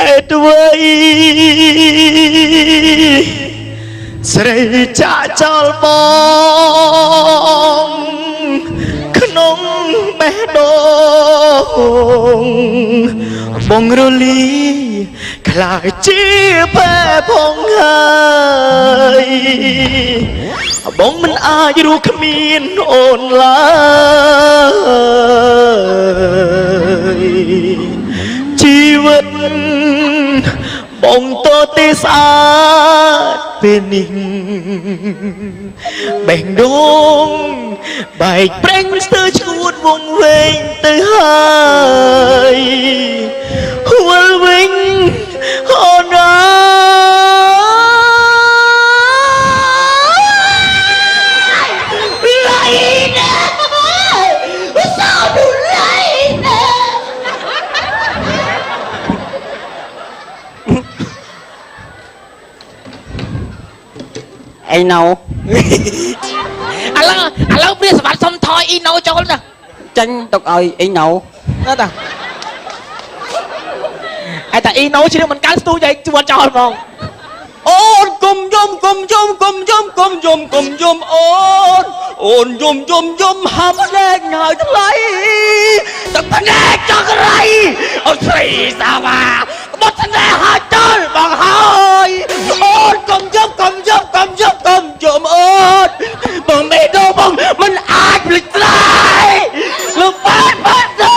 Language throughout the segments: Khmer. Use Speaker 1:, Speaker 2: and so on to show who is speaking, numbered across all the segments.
Speaker 1: ហេតុអ្វីស្រីចាក់ចោលបងក្នុងបេះដូងបងរលីខ្លាចជាផែផងហើយបងមិនអាចរស់គ្មានអូនឡើយជីវិតបងតទេស្អាតពេលនេះបេះដូងបែកប្រេងស្ទើរឈួតវងវែងទៅហើយវិលវិញអូនអើយឡៃណាសោឌូឡៃណា
Speaker 2: អីណៅ
Speaker 3: ឥឡូវព្រះសម្បត្តិសុំថយអ៊ីណូចូលណា
Speaker 2: ចាញ់ទុកឲ្យអីណៅ
Speaker 3: ណាតាឯតាអ៊ីណូជ្រៀងមិនកើតស្ទូចឲ្យជួនចោលហ្មង
Speaker 2: អូនគុំយំគុំយំគុំយំគុំយំគុំយំអូនអូនយំយំយំហាប់ដេកហើយថ្លៃទឹកភ្នែកចង្រៃអូស្រីសាវ៉ាបុតស្នេហាចោលបងហើយអូនគុំយំគុំយំគុំយំគុំយំអូនបងមេដូបងមិនអាចភ្លេចស្រីលោកបានបានទេ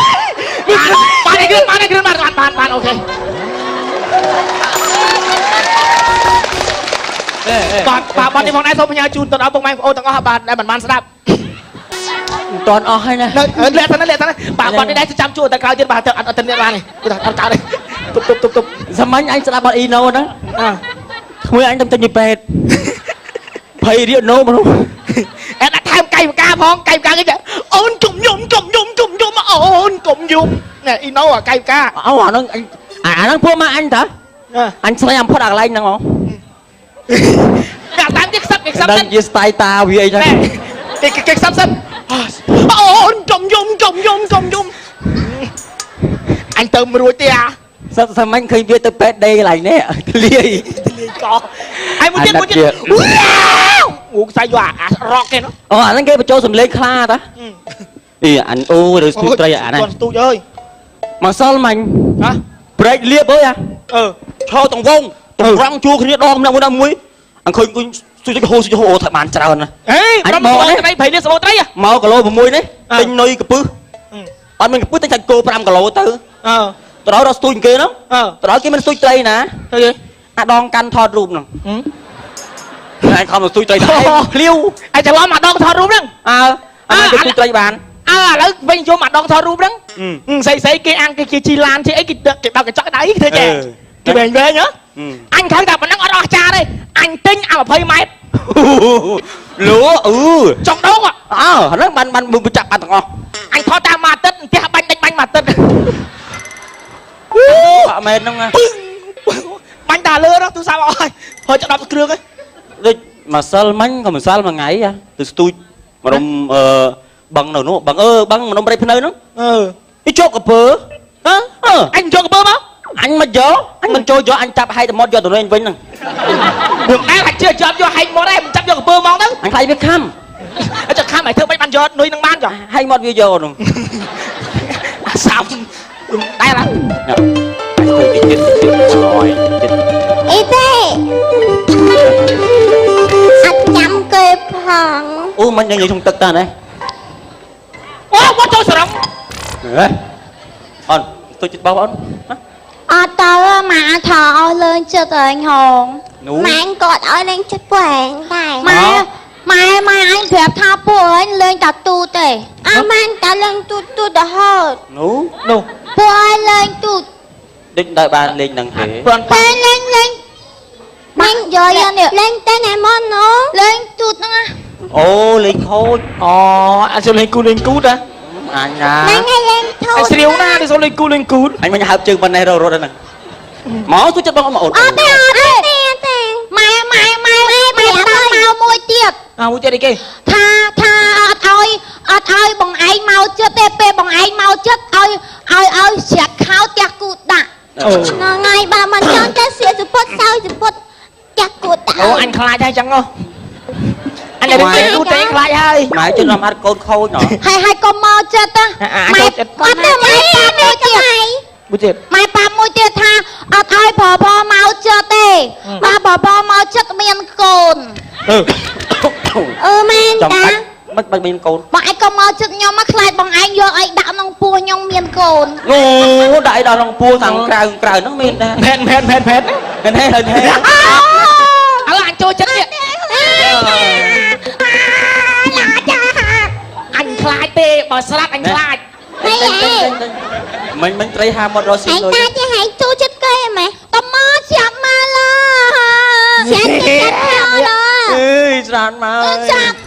Speaker 3: បានឯគ្រឿងបានឯគ្រឿងបានបានបានបានអូខេបាទបាទបាទនេះផងដែរសូមផ្ញើជូនទៅដល់ពុកម៉ែបងប្អូនទាំងអស់បាទដែលមិនបានស្ដាប់
Speaker 2: មិនតាន់អស់ហើយណា
Speaker 3: នៅលាក់ទៅណាលាក់ទៅណាបាទបាទនេះដែរចាំជួតែក្រោយទៀតបាទទៅអត់អត់ទៅនេះបានទេគឺថាអត់កើតទេទប់ទប់ទប់ទប់
Speaker 2: សាមញ្ញអញស្ដាប់បាត់អ៊ីណូហ្នឹង
Speaker 3: អើ
Speaker 2: ក្មួយអញទៅចេញពីពេទ្យភ័យរៀកណូមនុស្ស
Speaker 3: អែដាក់ថែមកៃបកាផងកៃបកាគេអូនកុំយំកុំយំកុំយំអូនកុំយំណែអ៊ីណូអាកៃបកា
Speaker 2: អូអាហ្នឹងអញអាហ្នឹងពួកម៉ាអញតាអញស្រីអំផុតអាកន្លែងហ្នឹងហ៎
Speaker 3: គេតាមគេខ្សឹបគេខ្សឹប
Speaker 2: ដឹងជាស្ទាយតាវាអីចឹង
Speaker 3: គេគេខ្សឹបសិនអូនកុំយំកុំយំកុំយំអញទៅមិនរួចទេអា
Speaker 2: សឹកសាមញ្ញឃើញវាទៅពេទ្យដេកន្លែងនេះធ្លាយ
Speaker 3: ធ្លាយកហើយមួយទៀតមួយទៀតវ៉ាវអូខ្សែយកអារ៉កគេនោះ
Speaker 2: អូអាហ្នឹងគេបញ្ចូលសំឡេងខ្លាតាអីអញអូឬស្ទូចត្រីអាហ្នឹង
Speaker 3: ស្ទូចអើយ
Speaker 2: មកសិលមិញ
Speaker 3: ហ៎
Speaker 2: ប្រេកលៀបអើយអា
Speaker 3: អឺ
Speaker 2: ឈរទាំងវងទាំងរងជួគ្នាដងម្នាក់មួយដល់មួយអញឃើញគស្ទូចហូស្ទូចហូអូថាបានច្រើនណាស់
Speaker 3: អេ
Speaker 2: អញមកនេះ
Speaker 3: ត្រីព្រៃលៀបសបោត្រី
Speaker 2: មកគីឡូ6នេះទិញនុយកពឹសអត់មានកពឹសទិញសាច់គោ5គីឡូទៅ
Speaker 3: អឺ
Speaker 2: ទៅដល់រកស្ទូចគេហ្នឹង
Speaker 3: អឺ
Speaker 2: ទៅដល់គេមិនស្ទូចត្រីណា
Speaker 3: ទៅគេ
Speaker 2: អាដងកាន់ថតរូបហ្នឹងអញខំទៅស្ទូចត្រីតែភ្លាវ
Speaker 3: អញច្រឡំអាដងថតរូបហ្នឹង
Speaker 2: អើអើគេស្ទូចត្រីបាន
Speaker 3: អើឥឡូវវិញយំអាដងថតរូបហ្នឹងស្អីស្អីគេអាំងគេជាជីឡានជាអីគេគេបើកកញ្ចក់ដៃធ្វើចេះគេវែងវែងហ៎អញខឹងតែប៉ុណ្ណឹងអត់អស់ចាទេអញទិញអា20ម៉ែត្រ
Speaker 2: លូអឺ
Speaker 3: ចុងដង
Speaker 2: អើហ្នឹងបានបានចាប់បានទាំងអស់
Speaker 3: អញថតតាមមួយអាទិត្យផ្ទះបាញ់ដាច់បាញ់មួយអាទិត្យ
Speaker 2: អត់មែនហ្នឹង
Speaker 3: ពឹងបាញ់តាលើនោះទូរស័ព្ទអស់ហើយហើយចាប់10គ្រឿងហើយ
Speaker 2: ដូចម្សិលមិញក៏ម្សិលមួយថ្ងៃទៅស្ទូចម្ដុំអឺបឹងនៅនោះបឹងអឺបឹងម្ដុំព្រៃភ្នៅហ្នឹង
Speaker 3: អឺ
Speaker 2: ឯជាប់កពើ
Speaker 3: ហ៎អញយកកពើមក
Speaker 2: អញមកយកអញមិនចូលយកអញចាប់ហែកតែមកយកទៅវិញវិញហ្នឹង
Speaker 3: ពួកឯងហាច់ជឿជាប់យកហែកមកដែរមិនចាប់យកកពើមកហ្នឹង
Speaker 2: អញខ្លាចវាខំ
Speaker 3: អញ្ចឹងខំឲ្យធ្វើមិនបានយកនុយនឹងបានចុះ
Speaker 2: ហែកមកវាយកហ្នឹង
Speaker 3: អាសាំដែរឡើយ
Speaker 2: ធ្វើតិចទៀតឆ្លយទៀត
Speaker 4: អីទេអត់ចាំគេផង
Speaker 2: អូមិននិយាយក្នុងទឹកតាណា
Speaker 3: អូមកចូលសរង
Speaker 2: ហ៎អូនទៅចិត្តបោអូន
Speaker 4: អត់ទៅម៉ាថាឲ្យលេងចិត្តឯងហងម៉ែគាត់ឲ្យលេងចិត្តពួកឯងដែរម៉ែម៉ែម៉ែអញប្រាប់ថាពួកឯងលេងតាទូទេអើម៉ែតាលេងទូទូរហូត
Speaker 2: នោះ
Speaker 3: នោះ
Speaker 4: ពួកឯងលេងទូ
Speaker 2: ដូចដែរបានលេងហ្នឹងទេ
Speaker 4: លេងលេងលេងបាញ់យកនេះលេងតែណែមកនោះលេងទូហ្នឹងណា
Speaker 2: អូលេងខូច
Speaker 3: អូអត់លេងគូលេងគូតា
Speaker 2: អញណា
Speaker 4: ហ្នឹងឯងលេងធូ
Speaker 3: អញស្រាវណានេះសូលេងគូលេងគូ
Speaker 2: អញមិនហើបជើងប៉ុណ្ណេះរត់ហ្នឹងមកជួយចិត្តបងអូន
Speaker 4: អត់ទេអត់ទេទេម៉ែម៉ែម៉ែម៉ែមកមួយទៀត
Speaker 3: អើមួយទៀតអីគេ
Speaker 4: ថាថាអត់ឲ្យអត់ឲ្យបងឯងមកចិត្តទេពេលបងឯងមកចិត្តឲ្យឲ្យឲ្យស្រាក់ខោផ្ទះគូដាក់ ហ្នឹងហើយបើមិនចង់ចេះសៀកសពុតសោយសពុតចាក់គួត
Speaker 3: អូអញខ្លាចហើយចឹងហ៎អញតែទូទេខ្លាចហើយ
Speaker 2: ម៉ែជនរំអត់កូនខូចណោះ
Speaker 4: ហើយហើយកុំមកចិត្ត
Speaker 3: អា
Speaker 4: ម៉ែ
Speaker 3: ចូលចិត្ត
Speaker 4: អត់ទេម៉ែប៉ាមួយទៀត
Speaker 3: មួយទៀត
Speaker 4: ម៉ែប៉ាមួយទៀតថាអត់ឲ្យប្រពមកចិត្តទេបើប្រពមកចិត្តមានកូនអឺមែន តា
Speaker 2: ចាំបាច់មិនបាច់មានកូន
Speaker 4: បងឯងក៏មកចិត្តខ្ញុំមកខ្លាចបងឯងយកអីដាក់ក្នុងពោះខ្ញុំមានកូន
Speaker 2: អូដាក់អីដល់ក្នុងពោះខាងក្រៅក្រៅហ្នឹងមានដែរ
Speaker 3: ផែនផែនផែនផែន
Speaker 2: មែនទេហើយទេ
Speaker 3: ឥឡូវអញចូលចិត្តនេះអញខ្លាចទេបើស្លាប់អញខ្លាច
Speaker 2: មិញមិញត្រីហាមាត់រកស៊ី
Speaker 4: ឯង
Speaker 2: លុយ
Speaker 4: តាចេះឯងចូលចិត្តគេម៉េះតមកចាប់មកឡើចាប់ចិត្តមកឡើ
Speaker 2: អើយស្រានមក
Speaker 4: ចាប់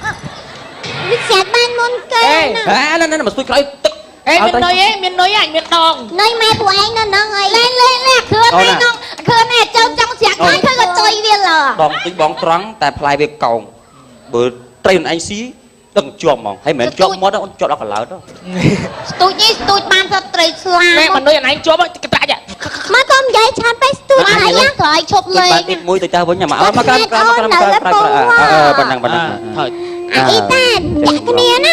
Speaker 4: វាចាប់បានមុនគេណា
Speaker 2: ហេណាណាមកស្ទួយក្រោយទឹក
Speaker 3: អេមាននុយឯងមាននុយអញមានដង
Speaker 4: នៅម៉ែពួកឯងនៅហ្នឹងហើយលេលេលេគ្រឿនឯងនោះគ្រឿនឯងចូលចង់ស្រាក់ខ្លាចធ្វើក៏ចុយវាលើ
Speaker 2: បងតិចបងត្រង់តែផ្លែវាកោងបើត្រីខ្លួនឯងស៊ីដឹងជាប់ហ្មងហើយមិនមែនជាប់មាត់ទេអូនជាប់ដល់កឡោត
Speaker 4: ស្ទូចនេះស្ទូចបានសត្វត្រីស្លា
Speaker 3: ម៉ែមនុយអញឯងជាប់កតាច់
Speaker 4: មកកុំនិយាយឆានពេកស្ទូចហើយក្រោយឈប់លេង
Speaker 2: បានទីមួយទៅចាស់វិញមកអើមកក្រៅក្រៅក្រៅក្រៅក្រៅប៉ុណ្ណឹងប៉ុណ្ណឹង
Speaker 3: ថយ
Speaker 4: អាអ៊ីតាចាក់គ្នាណា